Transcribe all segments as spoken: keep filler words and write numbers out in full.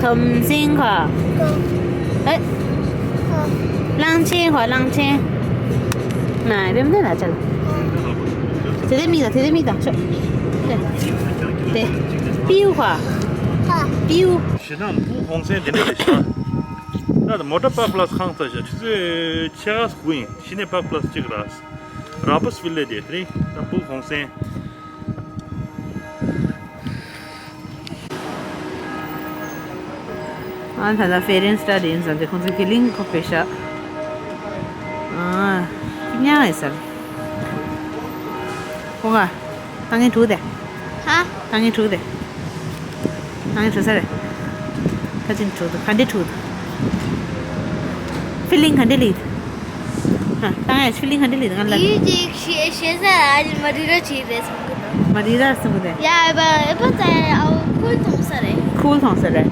ཨམ་སེང་ཁ། ཨེ། གླང་ཆེན་ཁ་གླང་ཆེན། མ་རེམ་དེ་ན་ཅན། དེ་དེ་མིག་དང་དེ་དེ་མིག་དང་ཤོ། དེ། དེ། པིའུ་ཁ། པིའུ། ཞེ་ན་ཕུ་ཧོང་སེང་དེ་འདྲ་རེད་ཤག་ད་མོ་ཊ་པག་པ་ལ་ཁང་ཚ་ཤག་ཆུ་ཚོད་ཕྱེད་ཀ་དགུ་ཡིན། ཕྱི་ནས་པག་པ་ལ་གཅིག་ར། ར་པ་སི་ཝི་ལེ་དེ་དེ་རིང་ད་ཕུ་ཧོང་སེང་། ཨ་ད་ལྟ་ཕེ་རན་སི་ཊ་དེ་ཡིན་ཟེར་ཏེ་ཁོང་ཚོ་གི་ལིང་ཁོ་པེ་ཤ། ཨ་ཉང་ཨེ་སར། ཁོ་ག་ད་ངས་དྲུག་དེ། ཧ། ད་ངས་དྲུག་དེ། ད་ངས་དྲུག་ས་རེད། ད་ཅིན་དྲུག་དུ་ག་འདྲེ་དྲུག་དུ། ཕི་ལིང་ག་འདྲེ་ལིག་དུ། ཧ། ད་ངས་ཕི་ལིང་ག་འདྲེ་ལིག་དུ་ང་ལ། ཡིད་ཀྱི་ཤེས་ཤེས་ས་ཨ་ལི་མ་རི་ར་ཆི་རེད་སོང་གི་འདུག་མ་རི་ར་སོང་གི་འདུག་ཡ་ཨེ་པ་ཨེ་པ་ཙ་ཨའོ་ཁུལ་ཐོང་ས་རེད། ཁུལ་ཐོང་ས་རེད།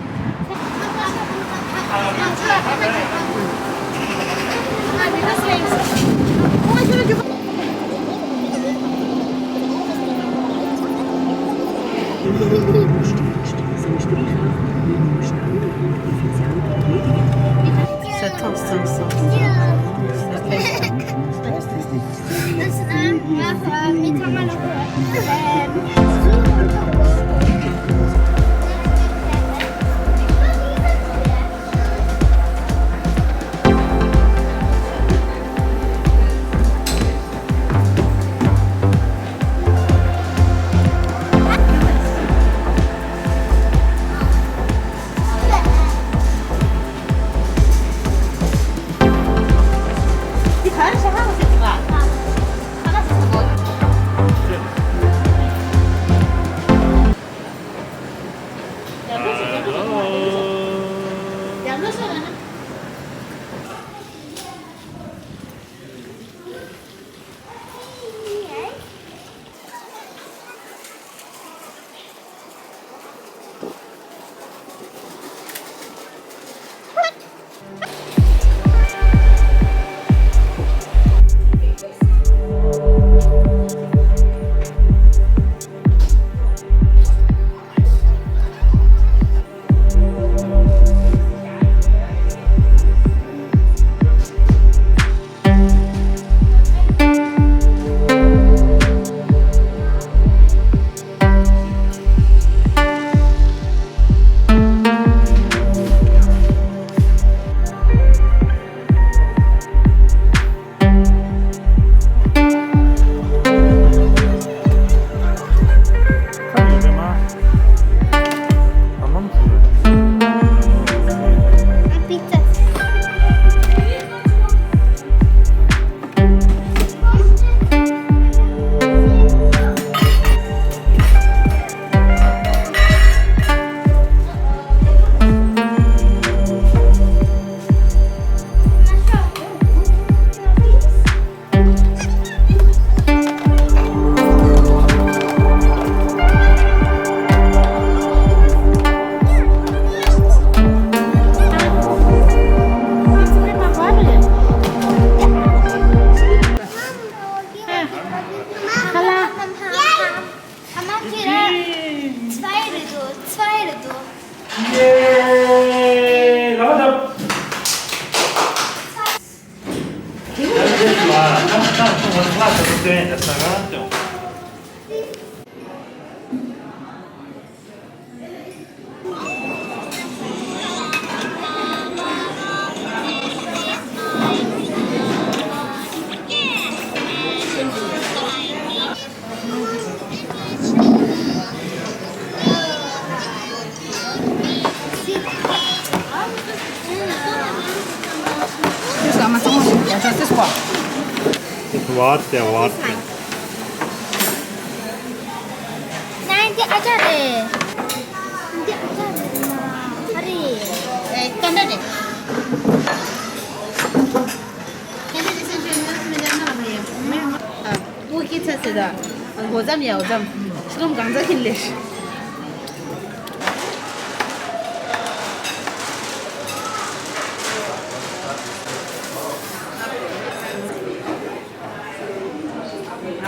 What the what? ན་འདི་ཨ་ཅག་རེད། འདི་ཨ་ཅག་རེད་མ། ཨ་རེད། ཨེ་ཀ་འདྲ་རེད། ཨུ་ཀི་ཚ་ཟེར་ད། འོ་ཙམ་ཡ་འོ་ཙམ། ཕྱི་ལོམ་གང་ཚ་ཁིན་ལེ།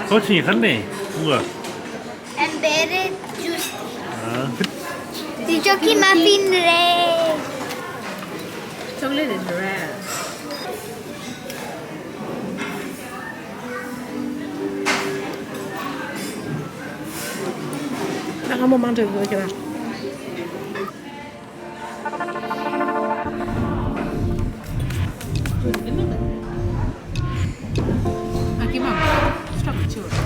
ཁོ་ཆི་ཧན་ནེ་ཨུ་ཨ། Embedded juice. ཨ། དེ་ཅོ་ཀི་མ་ཕིན་རེད། ཅོག་ལེ་རེད་རེད། ད་སྔ་མོ་མང་དྲགས་ཡོད་ཀྱི་ར། ཨ་ཀི་མ་སྟོབས་ཆེ་བ། ཨ།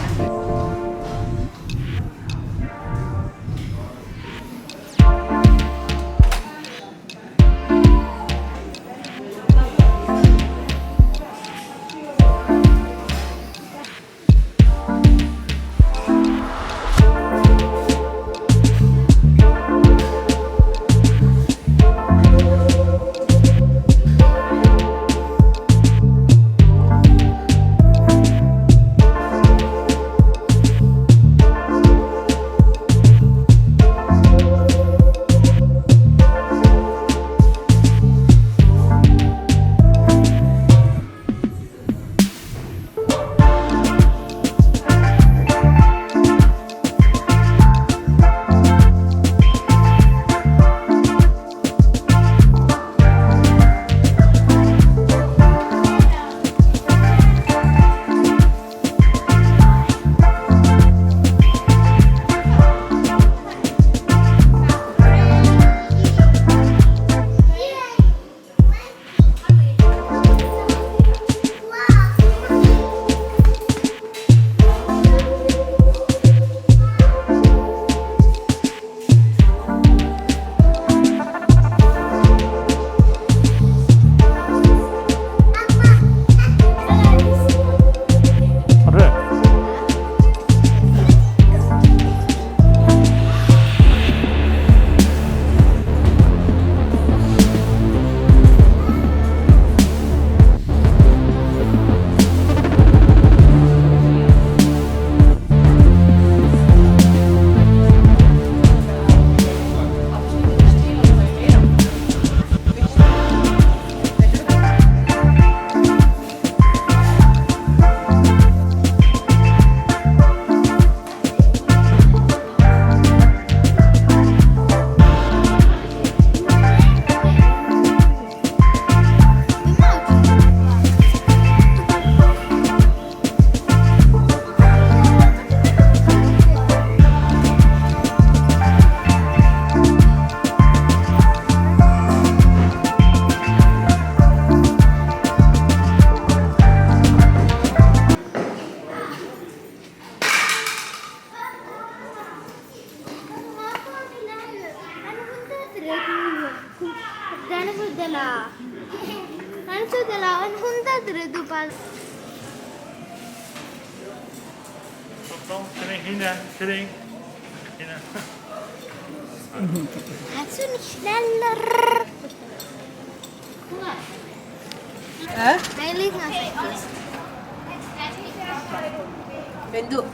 མི་འདུག་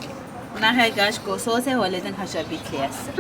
ང་ཧའི་ག་ཤ་གོ་སོ་སའི་ཧོ་ལེ་དང་ཁ་ཤ་བི་ཁེ་ཡ་སི།